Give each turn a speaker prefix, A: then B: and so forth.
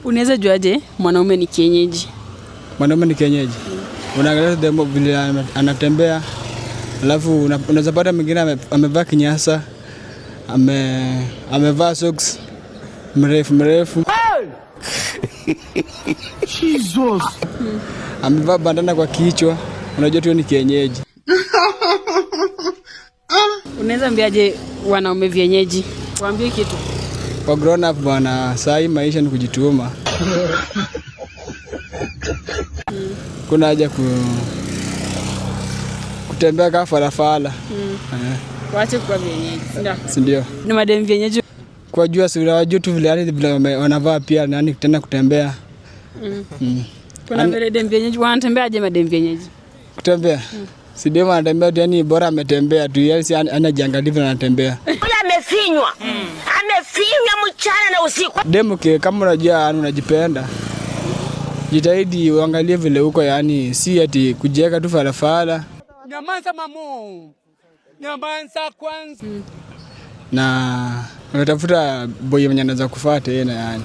A: Unaweza juaje mwanaume ni kienyeji?
B: Mwanaume ni kienyeji. Unaangalia demo vile anatembea, alafu unaweza pata mwingine amevaa kinyasa, amevaa socks mrefu mrefu. Jesus. Amevaa bandana kwa kichwa, unajua tu ni kienyeji.
A: Unaweza ambiaje wanaume vienyeji? Waambie kitu.
B: Kwa grown up bwana, saa hii maisha ni kujituma. Kuna haja kutembea kama farafala.
A: Waache kuwa vienyeji, si ndio?
B: Si ndio?
A: Ni madem vienyeji.
B: Kwa jua si unawajua tu vile, yani vile wanavaa pia, yani tena kutembea.
A: Kuna vile dem vienyeji wanatembeaje madem vienyeji?
B: Kutembea. Si demu anatembea tu, yani bora ametembea tu, yani si anajiangalia vile anatembea.
C: Amefinywa. Amefinywa mchana na usiku.
B: Demu kama unajua yani unajipenda, jitahidi uangalie vile uko, yani si ati kujiweka tu falafala.
D: Nyamanza mamu. Nyamanza kwanza.
B: Na unatafuta boy mwenye anaweza kufaa tena yani.